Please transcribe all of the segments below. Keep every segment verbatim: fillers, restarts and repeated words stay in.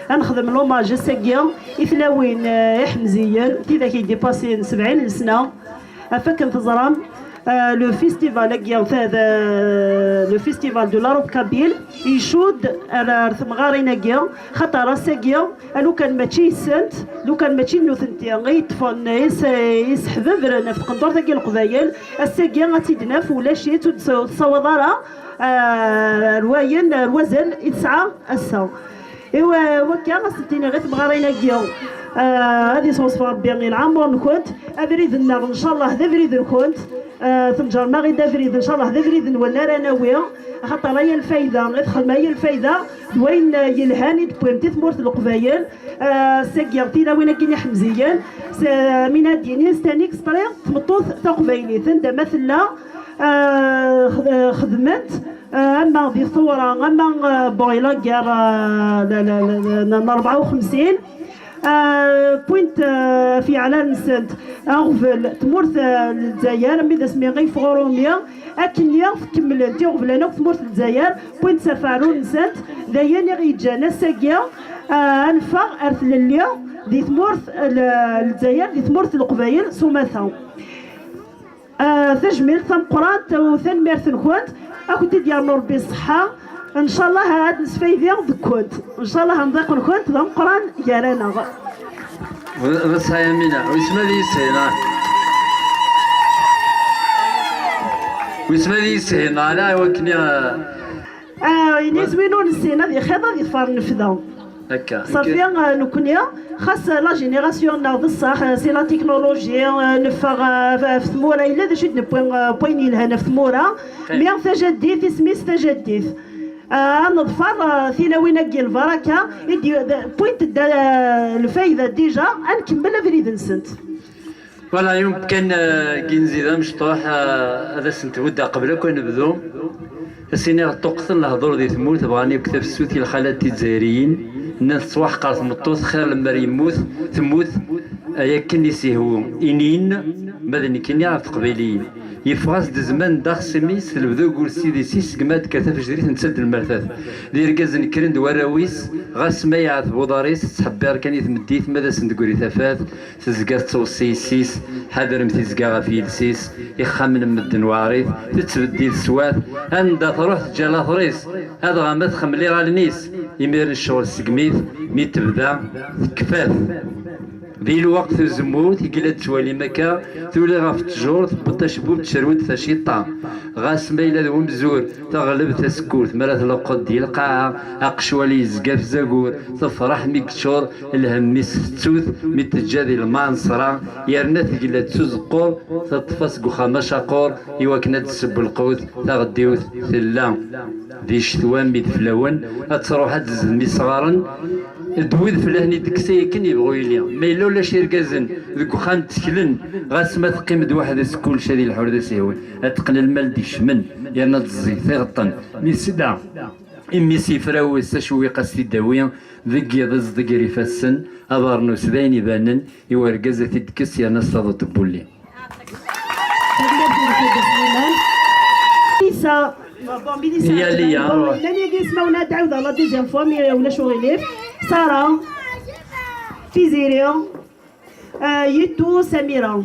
Ad nexdem l'hommage ass-agi i tlawin, eh, iḥemziyen, tidak i d-ipasin sebɛin n lesna. Af akken teẓram, eh, le festival-agi, ta-, de- le festival de la robe kabyle, icudd ar, ar temɣarin-agi, xaṭer ass-agi, a lukan mačči yis-sent, lukan mačči nutenti i yeṭṭfen, i s-, i sḥebebren ɣef tqendurt-agi n Leqbayel, ass-agi ad tt-id-naf, ulac-itt, ur d-, ur tessawaḍ ara, eh, ar wayen, ar wazal i tesɛa ass-a. I wa-, wakka, ad sent-iniɣ i temɣarin-agi, eh, ad isɣeṣṣef Rebbi i lɛamur-nkent, abrid-nneɣ, ncallah, d abrid-nkent, eh, tenǧerm-aɣ-id abrid, ncallah, d abrid-nwen ara nawi, axaṭer aya lfayda, i txedmem aya lfayda, d wayen, eh, yelhan i d-tewwimt i tmurt n Leqbayel, eh, sagi tilawin-agi n iḥemziyen, s-, min ad d-yini, c'est un extrait, tmeṭṭut taqbaylit, anda ma tella, eh, xed-, xedment, eh, ama di tewra, ama, eh, bon, i la guerre, eh, la, la, la, la, n rebɛa u xemsin, eh, wwint, eh, ɣef yiɛrar-nsent aɣbel tmurt, eh, n Lezzayer, mi d asmi i yeffeɣ uṛumi, akken i kemmlent iɣeblan akk tmurt n Lezzayer, wwint s afarru-nsent, d ayen i ɣ-yeǧǧan ass-agi, eh, ad neffeɣ ar tlelli di tmurt n Lezzayer, di tmurt n Leqbayel s umata. Ah, tajmilt tameqqrant u tanemmirt-nkent, ad kent-id-yernu Rebbi ṣṣeḥḥa. Ncallah ad nesfaydi deg-kent, ncallah amḍiq-nkent d ameqqran gar-aneɣ. D ṣṣeḥ Yamina, wissen ma ad iyi-shen, ah. Wissen ma ad iyi-shen, ala i wakken i, ah, Ah, ini s win ur nessin ad ixeḍ ad iḍfer nnefda. Akka. Safi, ah, nekkni, xas la génération-nneɣ d ṣṣeḥ, ah, c'est la technologie, ah, neffeɣ, ah, f-, ɣef tmura, yella d acu i d-newwi, ah, n wayen yelhan ɣef tmura, mi tajaddit, isem-is tajaddit. Ah, ad neḍfer, ah, tilawin-agi n lbaraka, i d-, d-, wwint-d, ah, lfayda déjà, ad nkemmel abrid-nsent. Voilà, yumken, eh, ginzi d amecṭuḥ, eh, ad asent-huddeɣ qbel akk ad nebdu. Ad s-iniɣ ṭṭuqqten lehdur di tmurt, bɣan yakk tafsut i lxalat tizzayriyin. Nnan tettwaḥqer tmeṭṭut, xir lemmer yemmut, temmut, ay akken i s-ihwu. Inin, ma d nekkini ɣef teqbayliyin. Yeffeɣ-as-d zzman d axṣim-is, telbed ugur s idis-is, segmi ad d-tekker tafejrit netta d lmertat. D irgazen kkren-d warraw-is, ɣas ma yeɛteb uḍar-is, tettḥebbiṛ kan i tmeddit, ma d asen-d-tegri tafat, tezga tettweṣṣi yessi-s, ḥadrem tizga ɣef yiles-is, ixxamen n medden weɛrit, tettbeddil teswat, anda truḥ teǧǧa later-is, adɣa ma txemmel iɣallen-is, imiren ccɣel segmi-t, mi tebda tekfa-t. Di lweqt uzemmut i yella d-ttwalim akka, tuli ɣef ttjur, tewweḍ tacbubt, tcerwed taciṭa. Ɣas ma yella d umzur, teɣleb tasekkurt, mi ara tleqqeḍ di lqaɛa, aqecwal yezga f zagur, tefreḥ mi yeččur, lhemm-is tettu-t, mi teǧǧa di lmanṣra, yerna tegla-d s uzeqqur, teṭṭef-as deg uxxam acaqur, i wakken ad d-tesseww lqut, taɣeddiwt tella. Di ccetwa mi d flawen, ad truḥ ad d-tezdem isɣaren, d wid fell-ahen i d-tekkes akken yebɣu yili. Ma yella ulac irgazen deg uxxam tteklen, ɣas ma teqqim-d weḥd-s kullec ad ilḥu ar d as-yehwi. Ad teqqen lmal d-ikecmen, yerna ad teẓẓeg tiɣeṭṭen. Mi tesla i mmi-s yefrawes, acewwiq ad s-t-id-tawi, deg yiḍ iẓḍeg gar ifassen, abernus d ayen ibanen, i urgaz ad t-id-tekkes yerna s taḍuṭ n wulli. Isa, bon, Melissa, Iya, Liya, bon, ouais. Llan yagi ismawen ad d-ɛawdeɣ la deuxième fois, mi ulac uɣilif. Sara, Tiziri, euh, Yitu, Samira.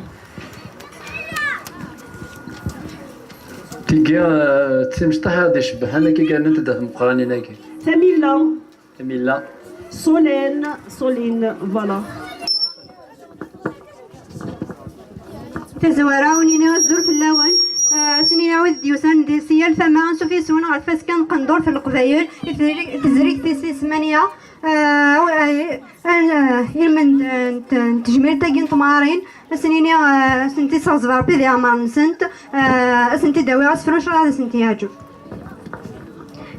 Tigi, euh, d timecṭaḥ ad icebbḥen akka, gganent-d at Meqqranin-agi. Tamila. Camilla. Solène, Soline, voilà. Tazwara, ur nini azul fell-awen. Eh, ad s-nini a wid d-yusan di si yal tama, ansuf yes-wen ɣer tfaska n tqendurt n Leqbayel, i tezri-, tezrigt tis tis tmanya. Eh, aw-, eh, eh, ilmend n t-, n tejmilt-agi n tmarin, ad s-nini, eh, ad sent-isseɣzeb Rebbi di ɛmar-nsent, eh, ad sent-id-awiɣ asefru, ncallah ad sent-yeɛǧeb.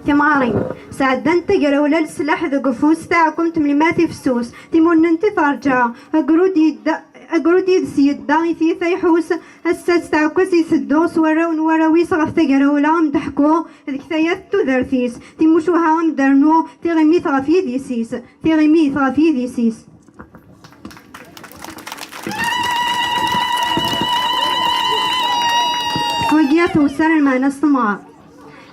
Timɣarin sɛeddant tagrawla leslaḥ deg ufus, taɛkumt mlimat i fessus, timunent i terǧa, agrud yedda, agrud yid-s yedda i tiyita iḥus, ass-a s tɛekkazt iteddu s warraw n warraw-is ɣef tagrawla, am deḥku deg tayat n tudert-is, timucuha am dernu, tiɣimit ɣef yidis-is, tiɣimit ɣef yidis-is. Wagi ad tewser lmeɛna s temɣer.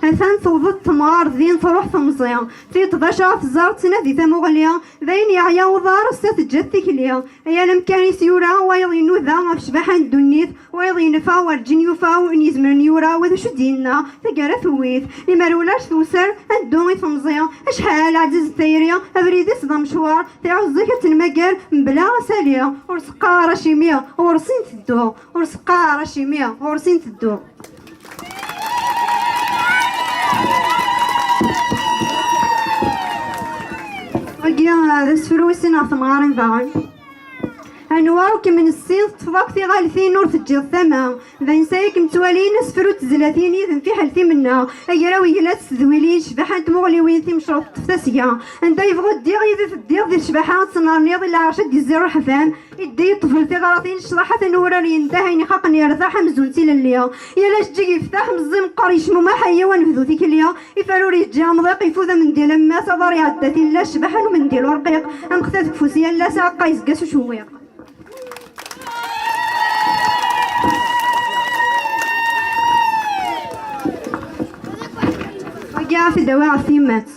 Atan tewweḍ temɣart din, truḥ temẓi. Tiṭ bac ara tẓer, tettnadi tamuɣli. D ayen yeɛya uḍar, ass-a teǧǧa-t tikli. Ay alamkan i s-yura wayeḍ inuda ɣef ccbaḥa n ddunit, wayeḍ yenfa werǧin yufa win izemren yura, wa d acu d-yenna, taggara tewwit. Limer ulac tewser, ad neddu i temẓi. Acḥal ɛzizet tayri, abrid-is d amecwar, tiɛuẓẓeg ad tenmager mebla asali. Ur s-qqar acimi ɣur-s i nteddu, ur s-qqar acimi ɣur-s i nteddu. Wagi, ah, d asefru wis sin ɣef temɣarin daɣen. Anwa ur kem-nessin, teṭṭfeḍ akk tiɣaltin ur teǧǧiḍ tama. D ansa i kem-ttwalin, asefru n tezlatin yid-m fiḥel timenna. Agraw yegla s tedwilin, ccbaḥa n tmuɣliwin, timecreḍt teṭṭef tasga. Anda yebɣu ddiɣ, yid-i teddiḍ, di ccbaḥa ad tennerniḍ, i lɛerc ad d-izzi rreḥbam. Iddi yeṭṭbel tiɣratin, ccḍaḥat n wurar yendeh, ayen ixaqen yertaḥ amzun d tilelli. Yal ajeǧǧig yeftaḥ, meẓẓi meqqer yecmumeḥ, ayyaw ad nebdu tikli. Ifer ur yeǧǧi amḍiq, ifud amendil ammas, aḍar iɛedda tilla, ccbaḥa n umendil urqiq, amextad deg ufus yal ass, aɛeqqa yezga s ucewwiq. Wagi ad t-id-awiɣ ɣef tyemmat.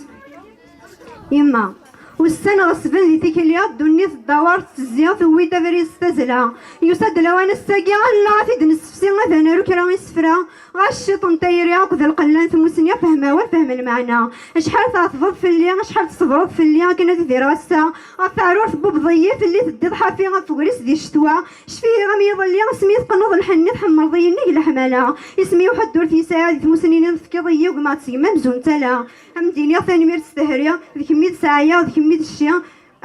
Yemma. Ussan ɣeṣben di tikli, ddunit tdawar tettezzi, tewwi-d abrid s tazzla. Yusa-d lawan ass-agi, Allah ad t-id-nessefsi, ad naru kra isefra. Ɣas ciṭ n tayri akked lqella n tmusni, fhem awal, fhem lmeɛna. Acḥal tɛetbeḍ fell-i, acḥal tṣebreḍ fell-i, akken ad idireɣ ass-a. Ɣef teɛrurt tbubbeḍ-iyi, fell-i teddiḍ ḥafi ɣef ugris di ccetwa. Cfiɣ am yiḍelli, asmi teqqneḍ lḥenni, tḥemmleḍ-iyi nnig leḥmala. Isem-iw ḥedd ur t-yesɛi, di tmusni-nni tefkiḍ-iyi, ugmeɣ-d seg-m amzun d tala. Am d-iniɣ tanemmirt s tehri, d kemm i d sɛaya, d kemm i d cci.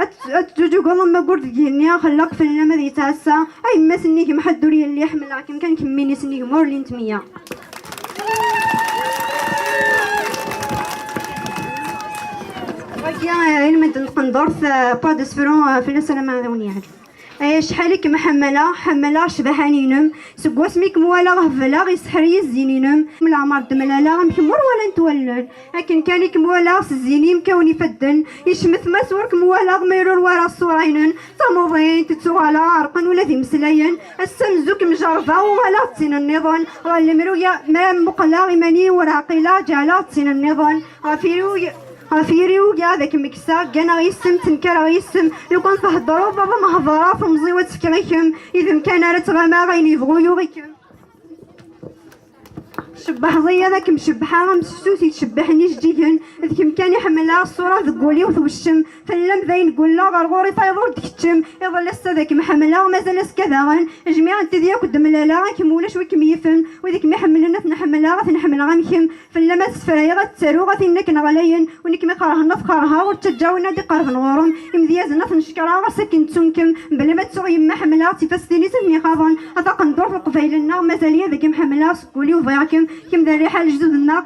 Ad t-, ad teǧǧuǧugeḍ am waggur deg igenni, axellaq fell-am ad yettɛassa. A yemma-s nnig-m ḥedd ur yelli, ḥemmleɣ-kem kan kemmini s nnig-m ur llint meyya. Wagi, eh, ilmend n tqendurt, eh, pas d asefru, eh, fell-as alamma ad awen-yeɛǧeb. Ay acḥal i kem-ḥemmleɣ, ḥemmleɣ ccbaḥa-inem. Seg wasmi i kem-walaɣ hebleɣ, iseḥḥer-iyi zzin-inem. Leɛmer d-mlaleɣ am kemm ur walant wallen. Akken kan i kem-walaɣ s zzin-im kkawen ifadden. Icmet Mass ur kem-walaɣ ma ur walaɣ ṣṣura-inem. D tamuḍint, ttuɣaleɣ ɛerqen ula d imeslayen. Ass-a mzuk mjerrbeɣ, uɣaleɣ d tin nniḍen. Ɣer lemruya, ma muqleɣ iman-iw ur ɛqileɣ, ǧeɛleɣ d tin nniḍen. Ɣef yiri-w, ɣef yiri-w, ad kem-kkseɣ, gganeɣ yis-m, ttenkareɣ yis-m. Lukan theddreḍ, baba mhedreɣ, temẓi-w ad tt-fkeɣ i kemm. Yid-m kan ara ttɣamaɣ, ayen yebɣu yuɣ-ikem. Tcebbḥeḍ-iyi ad kem-cebbḥeɣ am tefsut yettcebbiḥen ijeǧǧigen. D kemm kan i ḥemmleɣ, ṣṣura deg wul-iw tweccem. Fell-am d ayen gulleɣ, ɣer ɣur-i tayeḍ ur d-keččem. Iḍelli ass-a ad kem-ḥemmleɣ, mazal azekka daɣen. Jmiɛent tid yakk d-mlaleɣ, akken ulac wi kem-yifen. Wid i kem-iḥemmlen ad ten-ḥemmleɣ, ad ten-ḥemmleɣ am kemm. Fell-am ad sefrayeɣ, ad ttaruɣ, a tin akken ɣlayen. Win i kem-iqerhen ad t-qerheɣ, ur ttaǧǧaɣ win ad iqerben ɣur-m. Imedyazen ad ten-cekreɣ, ass akken ttunkem. Mebla ma ttuɣ yemma ḥemmleɣ-tt, ifassen-is ad ten-ixaḍen. A taqendurt n Leqbayel-nneɣ, mazal-iyi ad kem-ḥemmleɣ, seg wul-iw bɣiɣ-kem. Kemm d rriḥa n lejdud-nneɣ,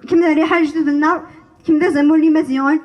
kemm d rriḥa n lejdud-nneɣ, kemm d azamul n Imaziɣen.